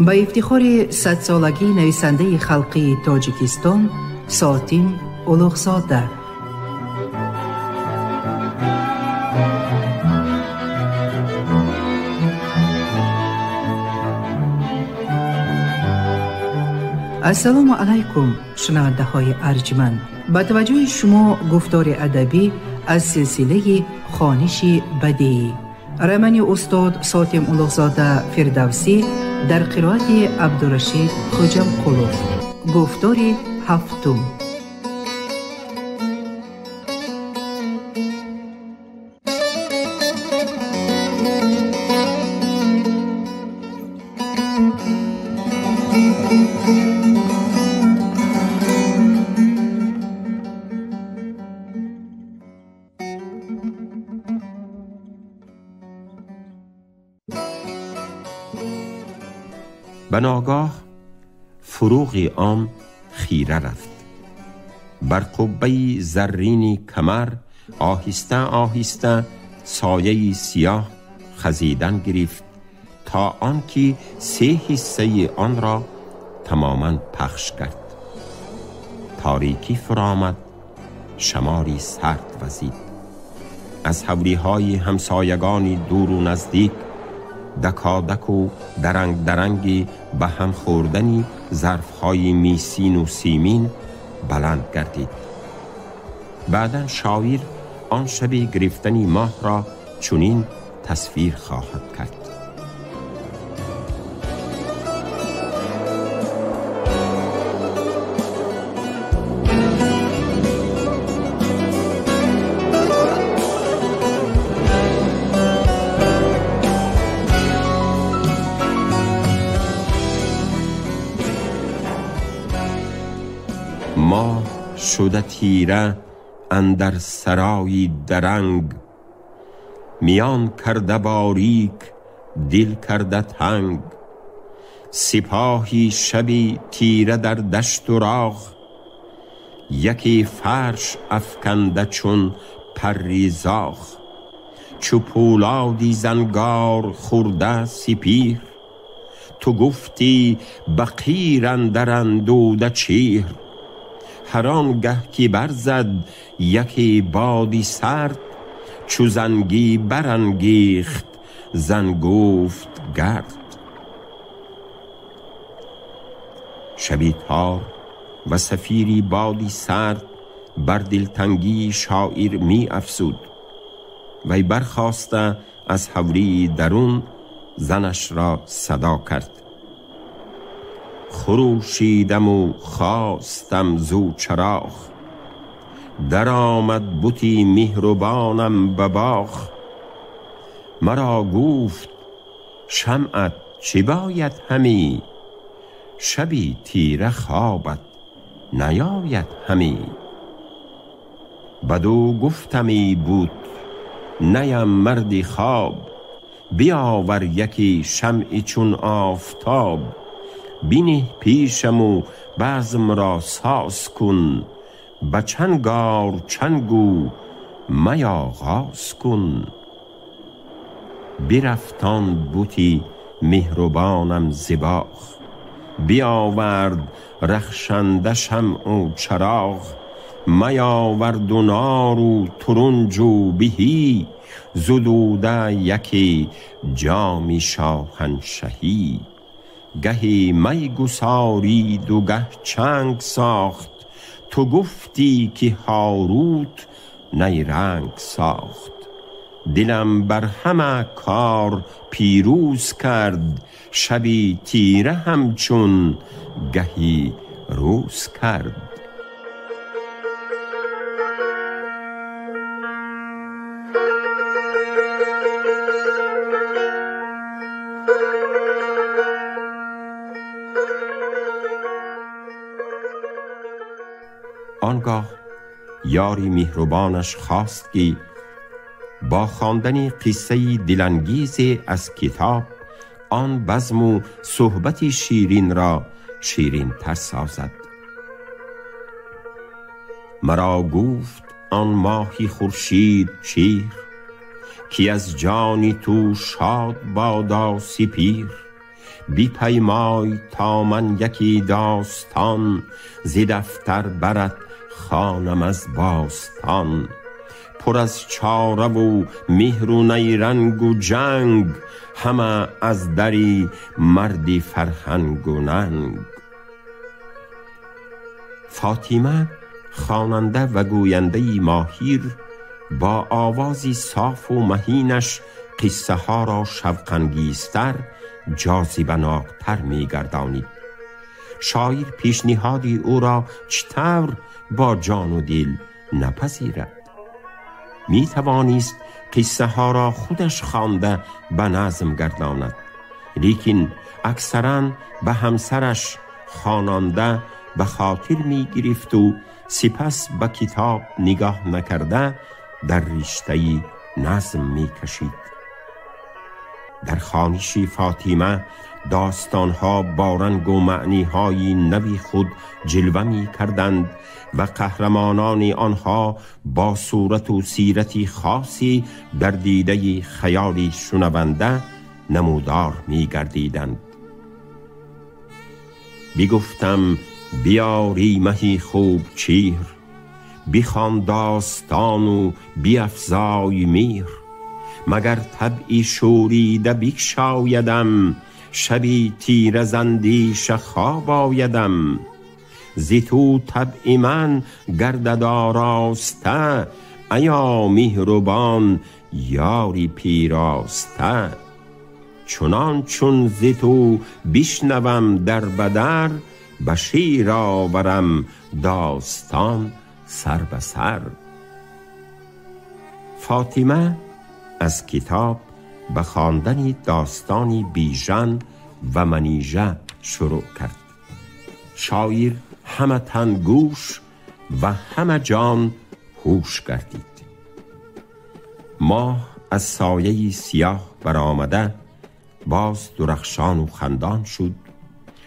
Ба ифтихори садсолагии нависандаи халқии Тоҷикистон Сотим Улуғзода. Ассалому алайкум, шунавандаҳои арҷманд. Ба таваҷҷӯҳи шумо гуфтори адабӣ аз силсилаи хониши бадеӣ. Романи устод Сотим Улуғзода Фирдавсӣ дар қироати Абдурашид Хоҷамқулов. Гуфтори ҳафтум. به ناگاه فروغ عام خیره رفت. بر قبه زرینی کمر آهسته آهسته سایه سیاه خزیدن گرفت تا آنکه سه حصه آن را تماما پخش کرد. تاریکی فرآمد، شماری سرد وزید. از حولی‌های همسایگانی دور و نزدیک دکادک و درنگ درنگی به هم خوردنی ظرف‌های میسین و سیمین بلند گردید. بعداً شاعر آن شب گرفتنی ماه را چنین تصویر خواهد کرد: ماه شده تیره اندر سرایی درنگ، میان کرده باریک دل کرده تنگ. سپاهی شبی تیره در دشت و راغ، یکی فرش افکنده چون پری زاغ. چو پولادی زنگار خورده سپیر، تو گفتی به قیر اندر اندوده چیر. هر آنگه که برزد یکی بادی سرد، چو زنگی برانگیخت زنگفت گرد. شبی تار و صفیری بادی سرد بر دلتنگی شاعر می افزود. وی برخاسته از حولی درون زنش را صدا کرد. خروشیدم و خواستم زو چراغ، در آمد بتی مهربانم به باغ. مرا گفت شمعت چه باید همی، شبی تیره خوابت نیاید همی. بدو گفتمی بود نیم مردی خواب، بیاور یکی شمعی چون آفتاب. بینه پیشم و بزم را ساز کن، به چنگار چنگو می آغاز کن. برفتان بتی مهربانم ز باغ، بیاورد رخشنده شمع و چراغ. می آورد و نار و ترنج و بهی، زدوده یکی جامی شاهنشهی. گهی می گسارید و گه چنگ ساخت، تو گفتی که هاروت نیرنگ ساخت. دلم بر همه کار پیروز کرد، شبی تیره همچون گهی روز کرد. آنگاه یاری مهربانش خواست که با خواندن قصه دلانگیز از کتاب آن بزم و صحبت شیرین را شیرین تر سازد. مرا گفت آن ماهی خورشید چیر، کی از جانی تو شاد بادا سپیر. بی پیمای تا من یکی داستان، ز دفتر برت خوانم از باستان. پر از چاره و مهر و نیرنگ و جنگ، همه از دری مردی فرهنگ و ننگ. فاطمه خواننده و گوینده ماهیر با آوازی صاف و مهینش قصه ها را شوق انگیزتر، جاذبه‌ناکتر می‌گردانید. شاعر پیشنهادی او را چطور با جان و دل نپذیرد؟ می توانست قصه ها را خودش خوانده به نظم گرداند، لیکن اکثرا به همسرش خواننده به خاطر می گرفت و سپس به کتاب نگاه نکرده در رشته نظم می کشید. در خوانش فاطمه داستانها با رنگ و معنیهای نوی خود جلوه می کردند و قهرمانان آنها با صورت و سیرتی خاصی در دیده خیالی شنونده نمودار می گردیدند. بگفتم بیاری مهی خوب چیر، بخوان داستان و بیفزای میر. مگر طبعی شوریده بکشایدم، شبی تیره ز اندیشه خواب آیدم. ز تو طبع من گردد آراسته، ایا مهربان یاری پیراسته. چنان چون ز تو بشنوم در بدر، به شعر آورم داستان سر به سر. فاطمه از کتاب به خواندن داستان بیژن و منیژه شروع کرد. شاعر همه تن گوش و همه جان هوش گردید. ماه از سایه سیاه برآمده باز درخشان و خندان شد.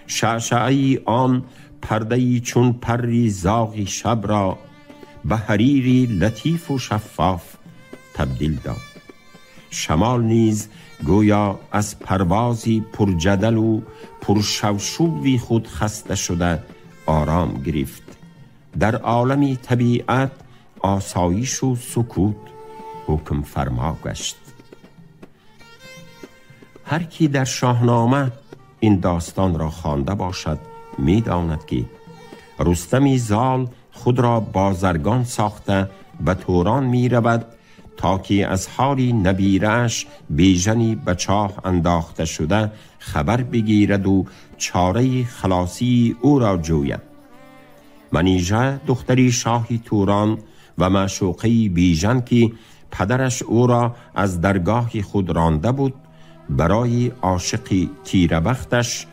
شعشعه آن پرده‌ای چون پری زاغی شب را به حریری لطیف و شفاف تبدیل داد. شمال نیز گویا از پروازی پرجدل و پرشوشوی خود خسته شده آرام گرفت. در عالم طبیعت آسایش و سکوت حکم فرما گشت. هر کی در شاهنامه این داستان را خوانده باشد می داند که رستم زال خود را بازرگان ساخته به توران می رود تا که از حال نبیرش بیژنی به چاه انداخته شده خبر بگیرد و چاره خلاصی او را جوید. منیژه دختری شاهی توران و معشوقه بیژن که پدرش او را از درگاه خود رانده بود، برای عاشق تیره بختش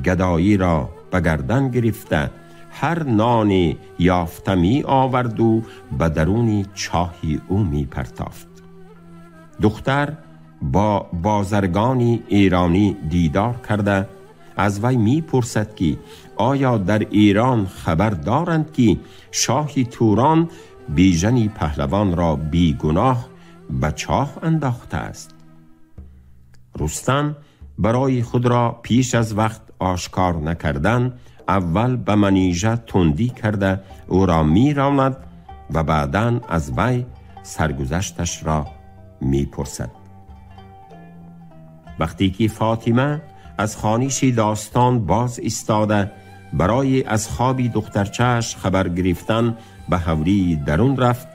گدایی را به گردن گرفته هر نان یافته می آورد و به درون چاهی او می پرتافت. دختر با بازرگانی ایرانی دیدار کرده از وی می پرسد که آیا در ایران خبر دارند که شاهی توران بیژنی پهلوان را بی گناه به چاه انداخته است؟ رستم برای خود را پیش از وقت آشکار نکردن اول به منیژه تندی کرده او را می راند و بعداً از وی سرگذشتش را می پرسد. وقتی که فاطمه از خوانش داستان باز ایستاده برای از خوابی دخترچه‌اش خبر گرفتن به حوری درون رفت،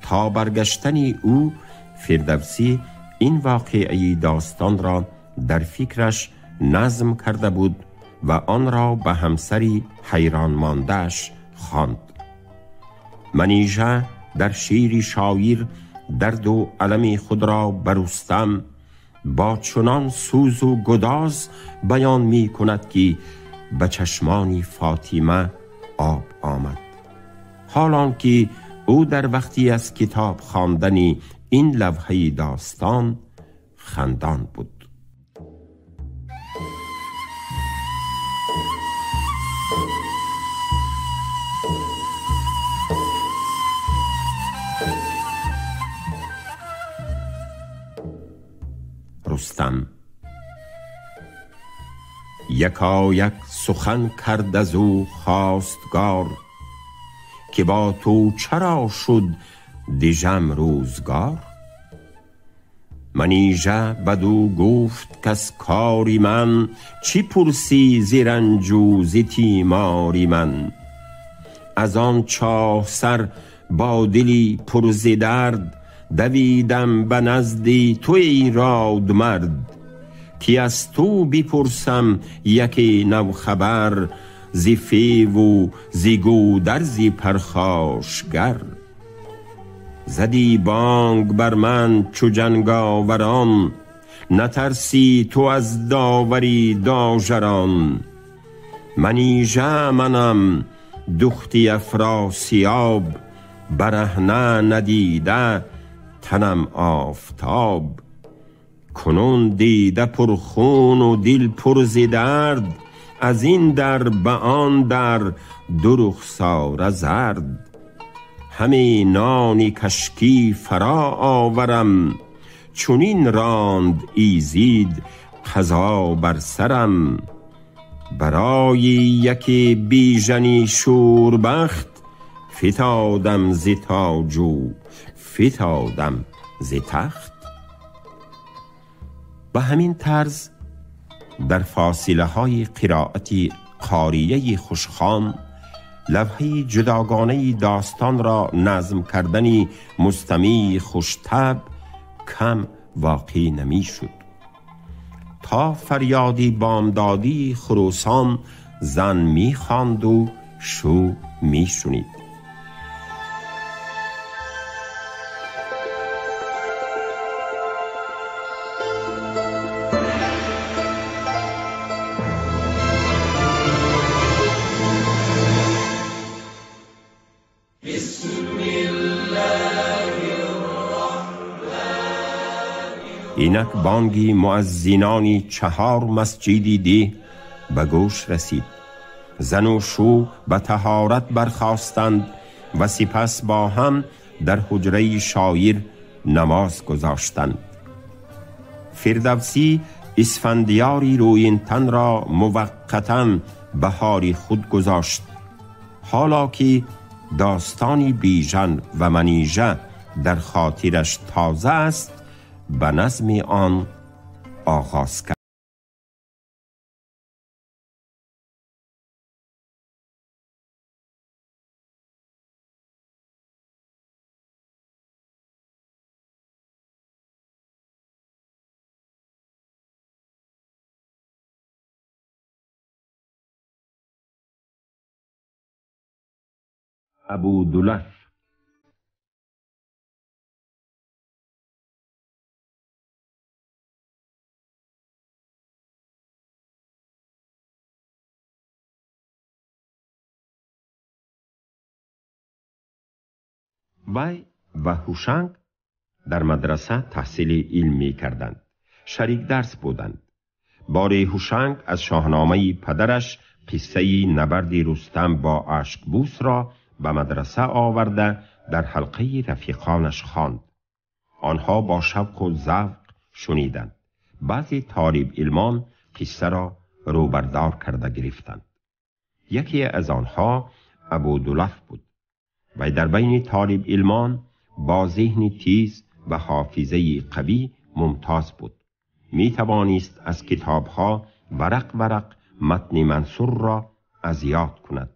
تا برگشتن او فردوسی این واقعی داستان را در فکرش نظم کرده بود و آن را به همسری حیران مانده‌اش خواند. منیژه در شعر شاعر درد و الم خود را بر رستم با چنان سوز و گداز بیان می کند که به چشمانی فاطمه آب آمد. حالان که او در وقتی از کتاب خواندن این لوحه داستان خندان بود. آورم. یکایک سخن کرد از او خواستگار، که با تو چرا شد دژم روزگار؟ منیژه بدو گفت کز کاری من، چی پرسی ز رنج و ز تیماری من؟ از آن چاه سر با دلی پر ز درد، دویدم به نزد تو ای رادمرد. که از تو بپرسم یکی نو خبر، ز فیو و ز گودرز پرخاشگر. زدی بانگ بر من چو جنگاوران، نترسی تو از داوری داژران. منیژه منم دخت افراسیاب، برهنه ندیده تنم آفتاب. کنون دیده پر خون و دل پر ز درد، از این در به آن در دو رخساره زرد. همی نانی کشکی فرا آورم، چنین راند ایزید قضا بر سرم. برای یکی بیژنی شوربخت، فتادم ز تاج و فتادم ز تخت. به همین طرز در فاصله های قرائت قاریه خوشخوان، لوحه جداگانه داستان را نظم کردن مستمع خوشتب کم واقع نمی شد. تا فریادی بامدادی خروسان زن می خواند و شو می شنید. اینک بانگی مؤذنانی 4 مسجدی ده به گوش رسید. زن و شو به طهارت برخاستند و سپس با هم در حجره شاعر نماز گذاشتند. فردوسی اسفندیاری رویین تن را موقتاً بهاری خود گذاشت. حالا که داستانی بیژن و منیژه در خاطرش تازه است، به نظم آن آغاز کرد. ابودلف. وی و هوشنگ در مدرسه تحصیل علم می کردند. شریک درس بودند. باری هوشنگ از شاهنامه پدرش قصه نبرد رستم با اشکبوس را به مدرسه آورده در حلقه رفیقانش خواند. آنها با شوق و ذوق شنیدند. بعضی طالب علمان قصه را روبردار کرده گرفتند. یکی از آنها ابودلف بود. و در بین طالب علمان با ذهن تیز و حافظه قوی ممتاز بود. می توانست از کتابها ورق ورق متن منثور را از یاد کند.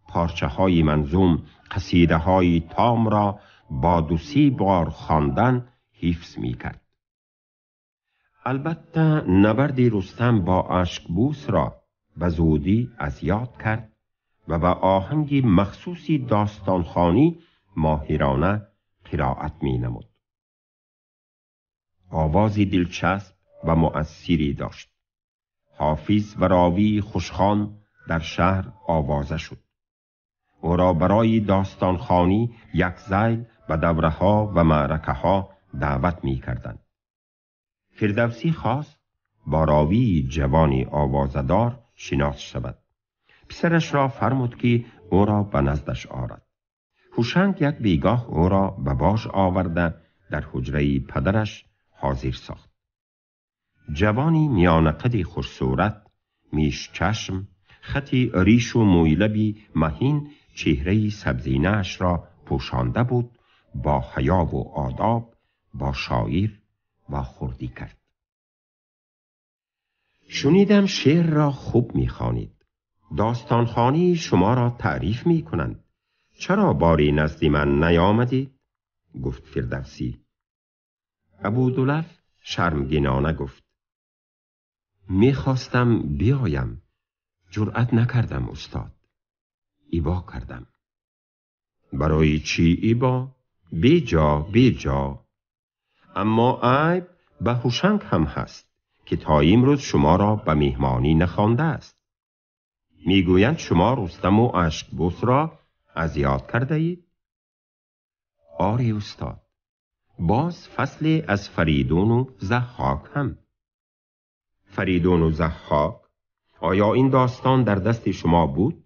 پارچه های منظوم، قصیده های تام را با 2-3 بار خواندن حفظ می کرد. البته نبرد رستم با اشکبوس را به زودی از یاد کرد و با آهنگ مخصوصی داستانخوانی ماهرانه قرائت می نمود. آوازی دلچسب و مؤثری داشت. حافظ و راوی خوشخوان در شهر آوازه شد. او را برای داستانخوانی یک ذیل به دوره‌ها و معرکه‌ها دعوت می کردند. فردوسی خواست با راوی جوانی آوازه‌دار شناس شود. پسرش را فرمود که او را به نزدش آرد. هوشنگ یک بیگاه او را به باش آورده در حجره پدرش حاضر ساخت. جوانی میانقدی خوشصورت، میش چشم، خطی ریش و مویلبی مهین چهره سبزینه‌اش را پوشانده بود، با حیا و آداب با شاعر و خوردی کرد. شنیدم شعر را خوب می‌خوانید. داستانخوانی شما را تعریف می‌کنند. چرا باری نزد من نیامدید؟ گفت فردوسی. ابودلف شرمگینانه گفت: میخواستم بیایم، جرأت نکردم استاد، ایبا کردم. برای چی ایبا؟ بیجا بیجا. اما عیب به هوشنگ هم هست که تا امروز شما را به میهمانی نخوانده است. میگویند شما رستم و اشکبوس را از یاد کرده اید؟ آری استاد، باز فصل از فریدون و ضحاک هم. فریدون و ضحاک؟ آیا این داستان در دست شما بود؟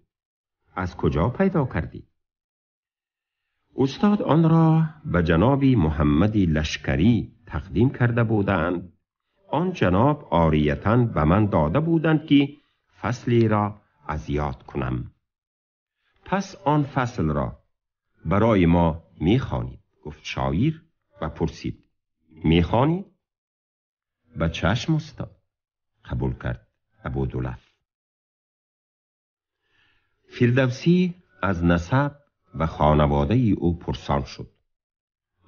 از کجا پیدا کردید؟ استاد آن را به جناب محمد لشکری تقدیم کرده بودند. آن جناب عاریتاً به من داده بودند که فصلی را از یاد کنم. پس آن فصل را برای ما میخوانید؟ گفت شاعر و پرسید: میخوانید؟ به چشم استاد، قبول کرد ابودلف. فردوسی از نسب و خانواده او پرسان شد.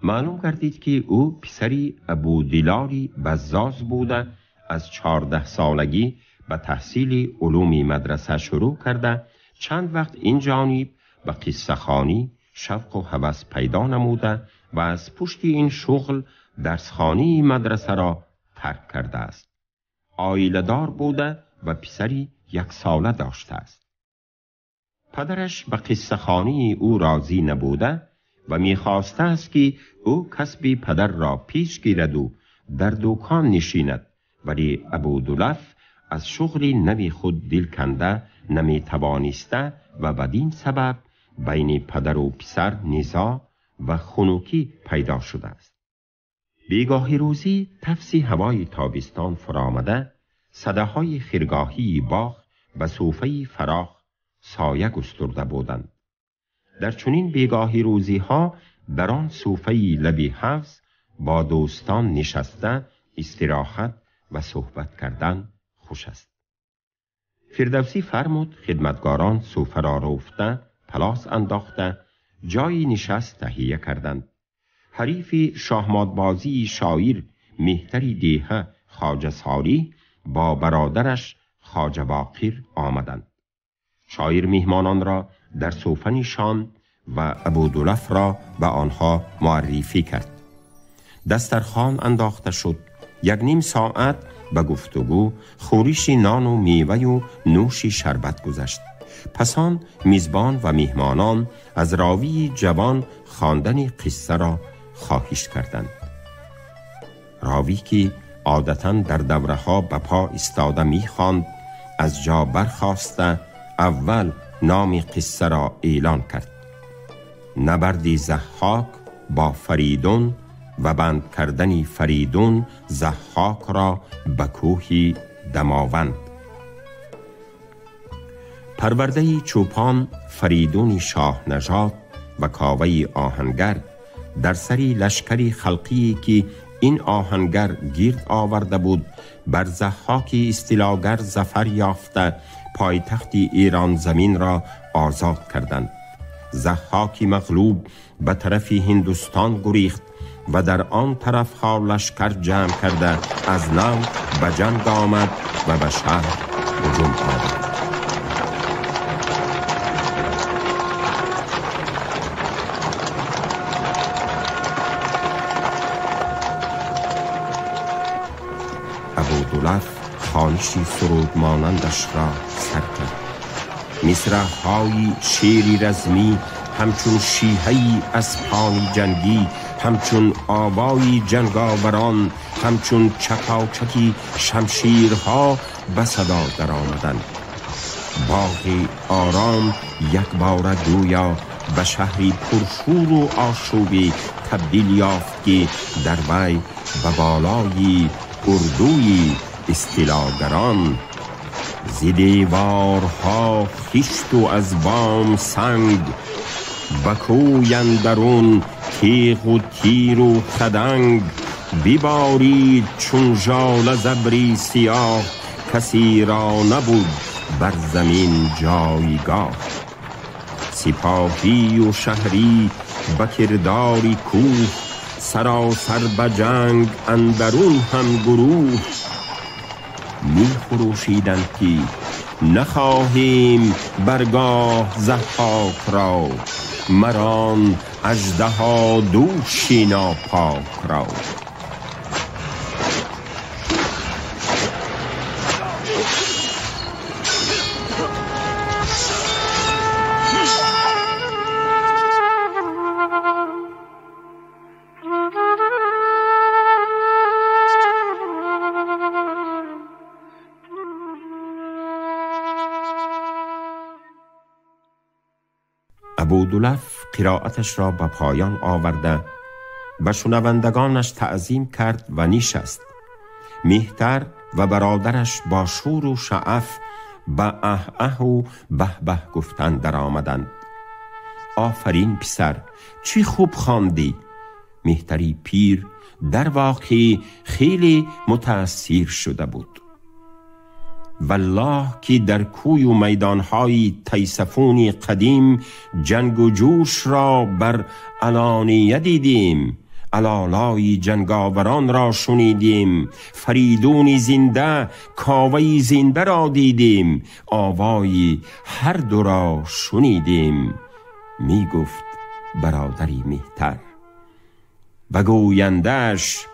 معلوم گردید که او پسری ابودیلاری بزاز بوده، از 14 سالگی به تحصیل علوم مدرسه شروع کرده، چند وقت این جانب به قصه خوانی شوق و هوس پیدا نموده و از پشت این شغل درسخوانی مدرسه را ترک کرده است. عائله دار بوده و پسری 1 ساله داشته است. پدرش به قصه خوانی او راضی نبوده و میخواسته است که او کسب پدر را پیش گیرد و در دوکان نشیند، ولی ابودلف از شغل نوی خود دل کنده نمیتوانسته و بدین سبب بین پدر و پسر نزاع و خنوکی پیدا شده است. بیگاهی روزی تفسی هوای تابستان فرآمده، صده های خرگاهی باغ به صوفه فراخ سایه گسترده بودند. در چنین بیگاهی روزی ها در آن صوفه لبی حوض با دوستان نشسته استراحت و صحبت کردن خوش است. فردوسی فرمود خدمتگاران صوفه را رفته، پلاس انداخته، جایی نشست تهیه کردند. حریف شاهماتبازی شاعر مهتری دیهه خواجه ساری با برادرش خواجه باقر آمدند. شاعر میهمانان را در صوفه نشاند و ابودلف را به آنها معرفی کرد. دسترخوان انداخته شد. 1.5 ساعت به گفتگو، خورش نان و میوه و نوش شربت گذشت. پس آن میزبان و میهمانان از راوی جوان خواندن قصه را خواهش کردند. راوی که عادتاً در دوره ها به پا ایستاده میخواند، از جا برخاسته اول نام قصه را اعلان کرد: نبرد ضحاک با فریدون و بند کردن فریدون ضحاک را به کوه دماوند. پرورده چوپان فریدون شاه نژاد و کاوه آهنگر در سری لشکری خلقی که این آهنگر گرد آورده بود، بر ضحاک استیلاگر ظفر یافته پایتخت ایران زمین را آزاد کردند. ضحاک مغلوب به طرف هندوستان گریخت و در آن طرف ها لشکر جمع کرده از نو به جنگ آمد و به شهر هجوم آورد. ابودلف خوانشی سرود مانندش را سر کرد. مصرع‌های شعری رزمی همچون شیهه‌ای اسپان جنگی، همچون آوای جنگاوران، همچون چکاچکی شمشیرها به صدا در آمدند. باغ آرام یک بار گویا به شهری پرشور و آشوبی تبدیل یافت که در وی به بالای اردوی استیلاگران. ز دیوارها خشت و از بام سنگ، به کوی اندرون تیغ و تیر و خدنگ. ببارید چون ژاله ز ابری سیاه، کسی را نبود بر زمین جایگاه. سپاهی و شهری به کردار کوه، سراسر به جنگ اندرون هم گروه. می خروشیدند که نخواهیم برگاه ضحاک را، مران اژدها دوشی ناپاک را. ابودلف قرائتش را به پایان آورده به شنوندگانش تعظیم کرد و نشست. مهتر و برادرش با شور و شعف به اه اه و به به گفتن در آمدند. آفرین پسر، چی خوب خواندی! مهتری پیر در واقع خیلی متأثیر شده بود. والله که در کوی و میدانهای تیسفون قدیم جنگ و جوش را بر علانیه دیدیم، علالای جنگاوران را شنیدیم، فریدون زنده، کاوه زنده را دیدیم، آوای هر دو را شنیدیم. می گفت برادری مهتر و گویندش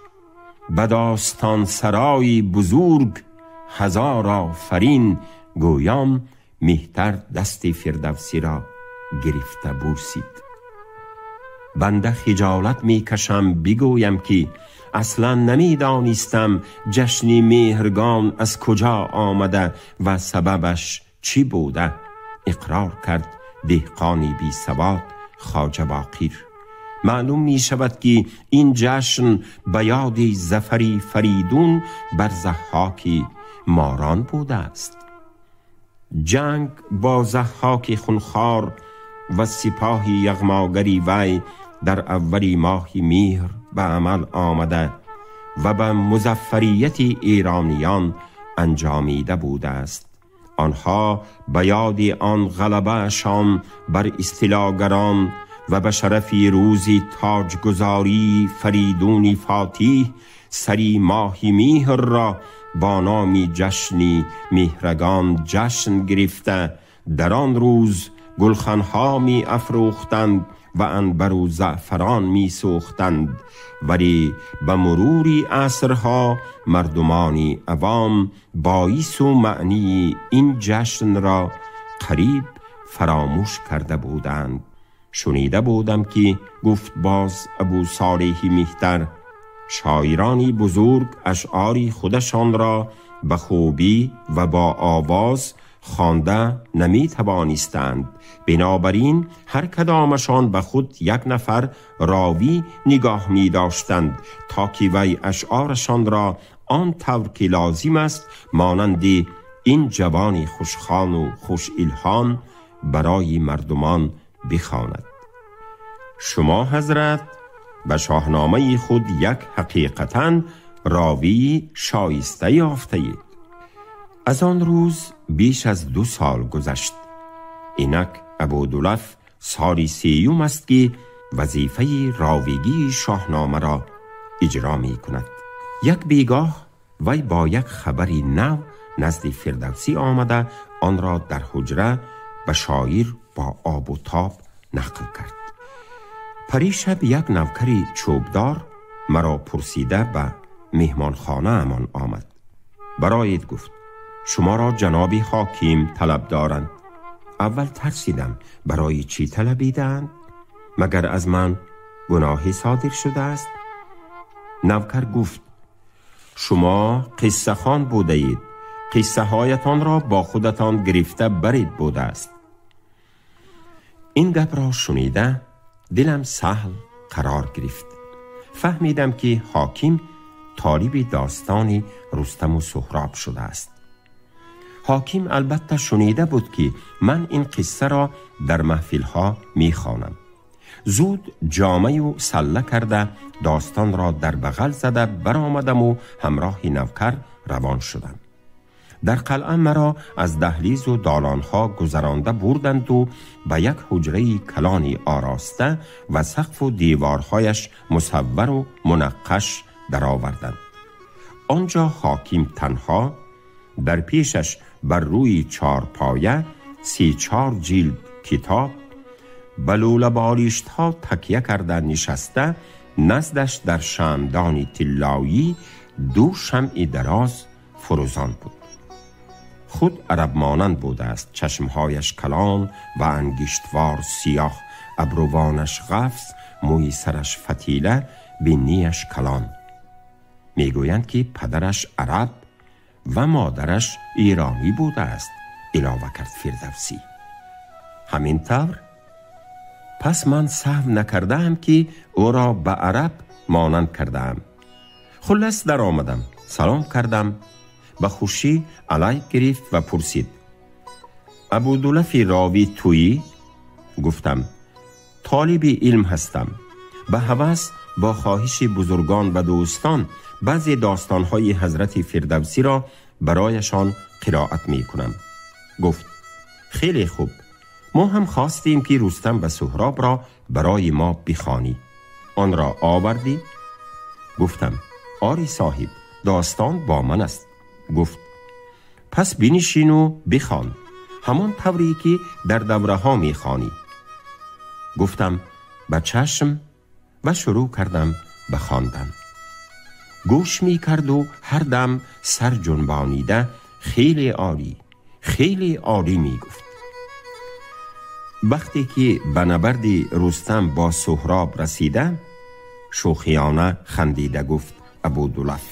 به داستان سرای بزرگ هزار آفرین. گویان مهتر دست فردوسی را گرفته بوسید. بنده خجالت می کشم بگویم که اصلا نمی دانستم جشن مهرگان از کجا آمده و سببش چی بوده. اقرار کرد دهقانی بی سواد خواجه باقیر. معلوم می شود که این جشن به یاد ظفر فریدون بر ضحاک ماران بوده است. جنگ با ضحاک خونخوار و سپاه یغماگری وی در اول ماه مهر به عمل آمده و به مظفریت ایرانیان انجامیده بوده است. آنها به یاد آن غلبه شان بر استیلاگران و به شرف روزی تاجگذاری فریدون فاتح سری ماه مهر را با نام جشنی مهرگان جشن گرفته، در آن روز گلخنها می افروختند و عنبر و زعفران می سوختند. ولی به مرور عصرها مردمانی عوام باعث و معنی این جشن را قریب فراموش کرده بودند. شنیده بودم که گفت باز ابو صالح مهتر، شاعرانی بزرگ اشعاری خودشان را به خوبی و با آواز خوانده نمی توانستند، بنابراین هر کدامشان به خود یک نفر راوی نگاه می داشتند تا که وی اشعارشان را آن طور که لازم است مانند این جوان خوشخوان و خوش الهام برای مردمان بخواند. شما حضرت به شاهنامه خود یک حقیقتاً راوی شایسته یافته اید. از آن روز بیش از 2 سال گذشت. اینک ابودلف سال 3 است که وظیفه راویگی شاهنامه را اجرا می کند. یک بیگاه وی با یک خبری نو نزد فردوسی آمده آن را در حجره به شاعر با آب و تاب نقل کرد. پریشب یک نوکری چوبدار مرا پرسیده به مهمانخانه امان آمد. برایت گفت شما را جناب حاکم طلب دارند. اول ترسیدم برای چی طلبیدند؟ مگر از من گناهی صادر شده است؟ نوکر گفت شما قصه خوان بوده اید، قصه هایتان را با خودتان گرفته برید بوده است. این گپ را شنیده دلم سهل قرار گرفت. فهمیدم که حاکم طالب داستان رستم و سهراب شده است. حاکم البته شنیده بود که من این قصه را در محفلها می خوانم. زود جامه و سله کرده داستان را در بغل زده برآمدم و همراه نوکر روان شدم. در قلعه مرا از دهلیز و دالانها گذرانده بردند و به یک حجره کلانی آراسته و سقف و دیوارهایش مصور و منقش درآوردند. آنجا حاکم تنها، در پیشش بر روی چارپایه 34 جلد کتاب، بلوله بالیشت ها تکیه کرده نشسته، نزدش در شمعدان طلایی 2 شمع دراز فروزان بود. خود عرب مانند بوده است، چشمهایش کلان و انگشتوار سیاه، ابروانش غفص، موی سرش فتیله، بینیش کلان. میگویند که پدرش عرب و مادرش ایرانی بوده است، علاوه کرد فردوسی. همین طور پس من سهو نکردم که او را به عرب مانند کردم. خلاص در آمدم، سلام کردم، به خوشی علیک گرفت و پرسید: ابودولف راوی تویی؟ گفتم: طالب علم هستم. به هوس با خواهش بزرگان و دوستان بعضی داستانهای حضرت فردوسی را برایشان قرائت می کنم. گفت: خیلی خوب، ما هم خواستیم که رستم و سهراب را برای ما بخوانی. آن را آوردی؟ گفتم: آری صاحب، داستان با من است. گفت: پس بنشین و بخوان، همان طوری که در دوره ها می خوانی. گفتم: به چشم، و شروع کردم به خواندن. گوش می کرد و هر دم سر جنبانیده خیلی عالی، خیلی عالی می گفت. وقتی که به نبرد رستم با سهراب رسیده، شوخیانه خندیده گفت: ابودولف،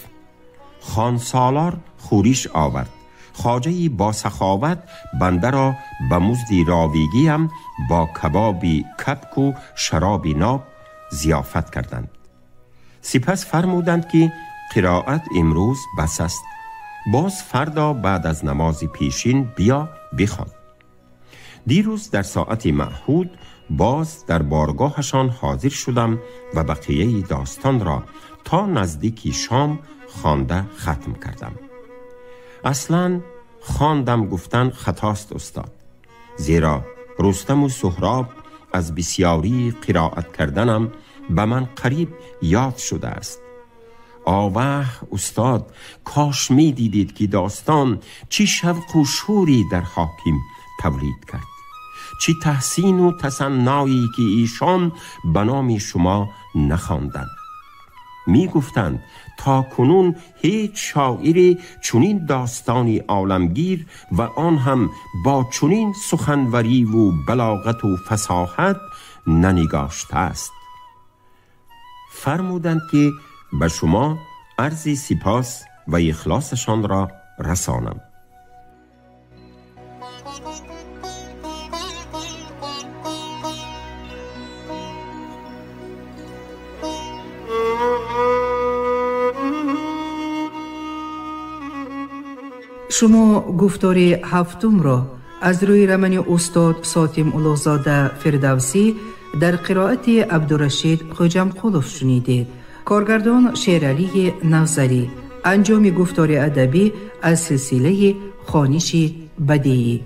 خان سالار خورش آورد، خواجه با سخاوت بنده را به مزد راویگیم با کبابی کبک و شراب ناب ضیافت کردند. سپس فرمودند که قرائت امروز بس است، باز فردا بعد از نماز پیشین بیا بخوان. دیروز در ساعت معهود باز در بارگاهشان حاضر شدم و بقیه داستان را تا نزدیکی شام خوانده ختم کردم. اصلا خواندم گفتن خطاست استاد، زیرا رستم و سهراب از بسیاری قرائت کردنم به من قریب یاد شده است. آوه استاد، کاش می دیدید که داستان چی شوق و شوری در حاکم تولید کرد، چی تحسین و تسنایی که ایشان به نام شما نخواندند. می گفتند تا کنون هیچ شاعری چنین داستانی عالمگیر و آن هم با چنین سخنوری و بلاغت و فصاحت ننگاشته است. فرمودند که به شما عرض سپاس و اخلاصشان را رسانم. شما گفتار هفتم را از روی رمان استاد ساتیم اولوزاده فردوسی در قرائت عبدالرشید خوجامقولов شنیدید. کارگردان شیرعلی نظری. انجام گفتار ادبی از سلسله خوانش بدیعی.